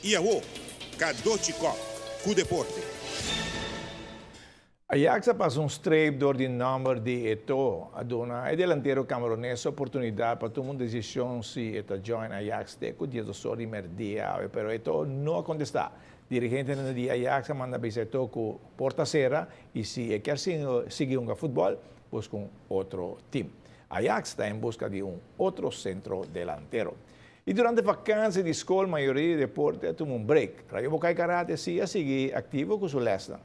Y awo, Cadochi Kock cu deporte. Ajax a pasa un streep door di nomber di Eto'o. A duna e delantero camerunes oportunidad pa tuma un decision si e ta join Ajax te cu 12 or di merdia awe, pero Eto'o no a contesta. Dirigentenan di Ajax a manda bisa Eto'o cu porta cera y si e kier sigui hunga futbol, busca un otro team. Ajax ta en busca di un otro centro delantero. Y durante vakantie di scol, mayoria di deporte a tuma un break. Rayo Bokai Karate si a sigui activo cu su lesnan.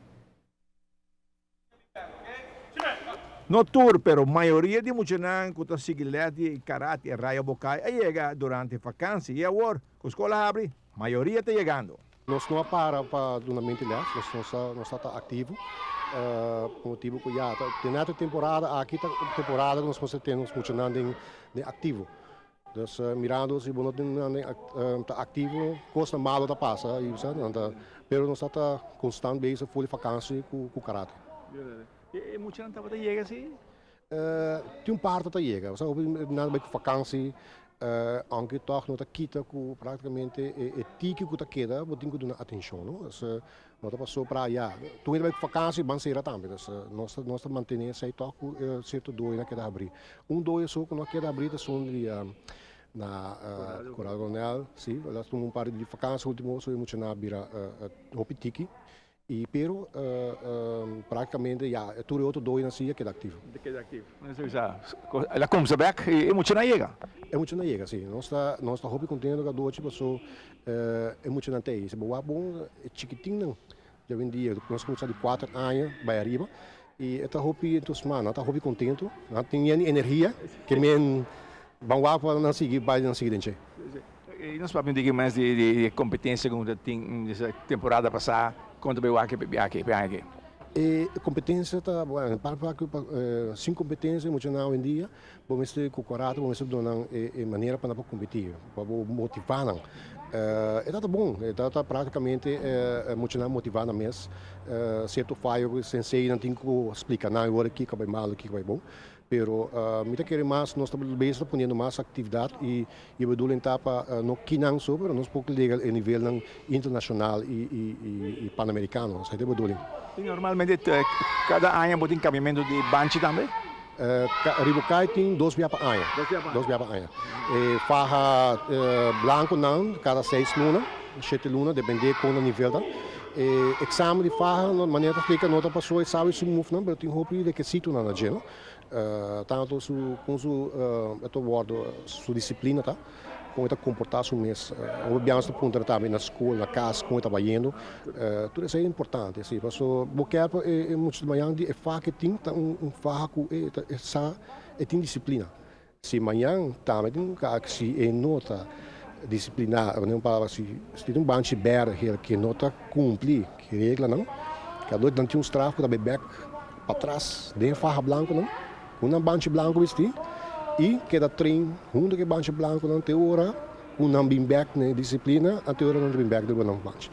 No tur, pero mayoria di muchanan cu ta sigui les di karate Rayo Bokai a yega durante vakantie. Y awor cu scol a habri, mayoria ta yegando. Nos no a para pa dunamento di les, nos ta activo. Pa motibo cu ya ta net e temporada aki ta temporada cu nos mester tene nos muchanan den activo. Dus mirando si bo no tin nan ta activo, cosnan malo ta pasa y sa nan ta, pero nos ta ta constant bezig for di vakantie cu karate. E muchanan tabata yega si? Tin un parti ta yega, sa hopi nan ta bay cu vakantie, aunke toch no ta kita cu practicamente e tiki cu ta keda bo tin cu duna atencion, no? Dus no ta pasobra ya tur hende bay cu vakantie ban cera tambe, dus nos ta mantene esey toch cu cierto doyonan keda habri. Un doyo so cu no a keda habri ta esun di na Coral Coronel, si, el a tuma un par di vakantie ultimo so e muchanan a bira hopi tiki y pero practicamente ya tur e otro doyonan si a keda activo. A keda activo. El a cumsa bek y e muchanan a yega? E muchanan a yega, si. Nos ta nos ta hopi contento cu adochi paso e muchanan ta ey. Si bo wak bon e chikitinnan Djawendia nos cuminsa di cuater aña bay ariba y e ta hopi entusiasma, nan ta hopi contento, nan tin yen di energia ke men ban wak pa nan sigui bay nan sigui den dje. Y nos papia un tiki mas di e competencia cu ta tin temporada pasa, con ta bay wak e aki e aña aki? E competencia ta, bueno, pa sin competencia muchanan awendia Bo mester ku kurato, bo mester duna nan e manera pa nan por kompetí, pa bo motivá nan. E ta ta bon, e ta ta práktikamente muchanan motivá nan mes. Sierto fayo ku senseinan tin ku splika nan ora kiko a bai malu, kiko a bai bon. Pero mi ta kere mas nos ta bezig ta poniendo mas aktividat i e bedoeling ta pa no kinan so, pero nos por lega e nivelnan internashonal i panamerikano. Esei ta e bedoeling. I normalmente kada aña bo tin kambiamentu di banchi tambe? Ribokai tin dos bia pa aña. Dos bia pa aña. E faha blanconan cada seis luna, shete luna, depende con nan nivel ta. E examen di faha, manera ta splica, no ta paso e sabi su move nan, pero tin hopi requisitonan na dje, no. Tanto su, con su, e ta wordo, su disciplina ta. Kon e ta komportá su mes. Hopi biaha nos ta puntra tambe na skol, na kas, kon e ta bayendo. Tur esei ta importante, si. Paso bo kier pa e mucha di mañan di e faha ke tin ta un faha ku e ta e sa e tin disiplina. Si mañan tambe tin un kak si e no ta disipliná, den un palabra si tin un banchi bèrdè hel ke no ta kumpli ku e reglanan, kada nan tin un straf ku ta bai bèk patras den e faha blankunan. Ku nan banchi blanku bisti i keda train huntu ku e banchi blankunan te ora ku nan bin bek na e disiplina, te ora nan ta bin bek riba nan banchi.